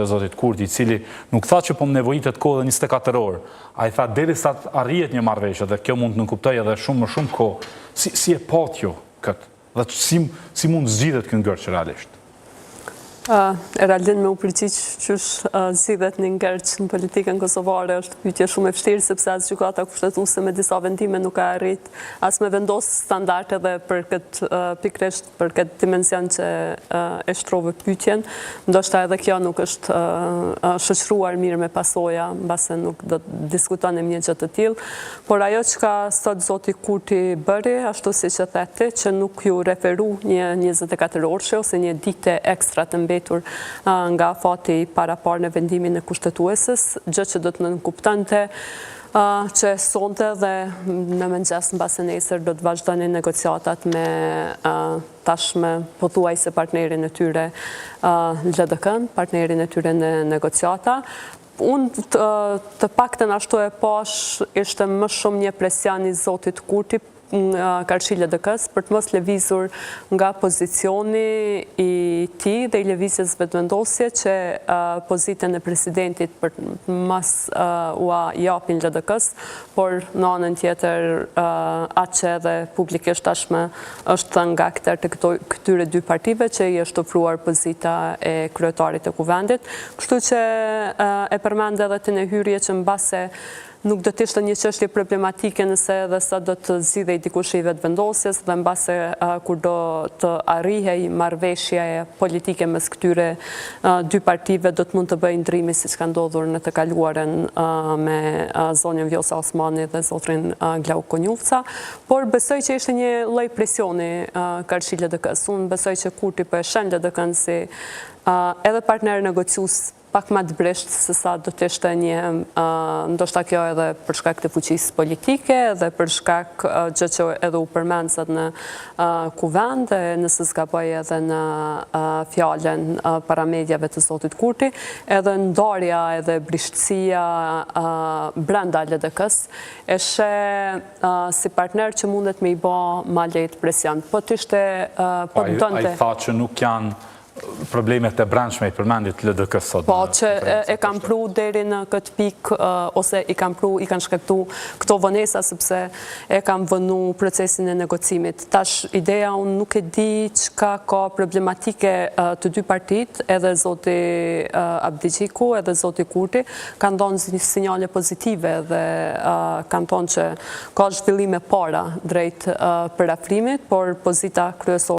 e zotit Kurti, i cili nuk tha që po më nevojitet kohë dhe 24 orë. Ai tha derisa të arrihet një marrëveshje dhe kjo mund të nënkuptojë edhe shumë më shumë kohë. Si si e patë ju këtë? Dhe si si mund të zgjidhet ky ngërç realisht? Uh, Eraldin me u përgjigj qysh uh, zgjidhet një ngërç në politikën kosovare është pyetje shumë e vështirë sepse as gjykata kushtetuese me disa vendime nuk ka arrit as me vendos standard edhe për këtë uh, pikërisht për këtë dimension që e shtrove pyetjen, ndoshta edhe kjo nuk është shoqëruar mirë me pasoja, mbase nuk do të diskutonim një gjë të tillë, por ajo çka sot zoti Kurti bëri, ashtu siç e the ti, që nuk iu referu një 24 orëshe ose një dite ekstra të mbetur nga afati i paraparë në vendimin e kushtetueses, gjë që do të nënkuptonte që sonte dhe në mëngjes mbase nesër do të vazhdonin negociatat me tashmë pothuajse partnerin e tyre LDK-n, partnerin e tyre në negociata. Unë të paktën ashtu e pash ishte më shumë një presion i zotit Kurti karshi LDK-së për të mos lëvizur nga pozicioni i tij dhe i Lëvizjes Vetëvendosje që pozitën e presidentit për mos ua japin LDK-së, por në anën tjetër atë që edhe publikisht tashmë është thënë nga akterë të këtyre dy partive që i është ofruar pozita e kryetarit të Kuvendit. Kështu që e përmende edhe ti në hyrje që mbase Nuk do të ishte një çështje problematike nëse edhe sot do të zgjidhej dikush i Vetëvendosjes dhe mbase kur do të arrihej marrëveshje politike mes këtyre dy partive do të mund të bëhej ndërrimi siç ka ndodhur në të kaluarën me zonjën Vjosa Osmani dhe zotrin Glauk Konjufca. Por besoj që ishte një lloj presioni karshi LDK-së. Unë besoj që Kurti po e sheh LDK-në si edhe partner negociues pak ma të brishtë se sa do të ishte një, ndoshta kjo edhe për shkak të fuqisë politike dhe për shkak gjë që edhe u përmend sot në Kuvend dhe nëse s'gaboj edhe në fjalën para mediave të zotit Kurti, edhe ndarja edhe brishtësia brenda LDK-së e sheh si partner që mundet me i ba ma lehtë presion. Po të ishte, po të donte... Ai tha që nuk janë problemet e brendshme i përmendi të LDK sot. Po, që e kanë pru deri në këtë pikë, ose i kanë pru, i kanë shkaktu këto vonesa, sepse e kanë vonu procesin e negocimit. Tash, ideja unë nuk e di çka ka problematike të dy partitë, edhe zoti Abdixhiku, edhe zoti Kurti, kanë dhonë sinjale pozitive dhe kanë thonë që ka zhvillime para drejt përafrimit, por pozita kryesore.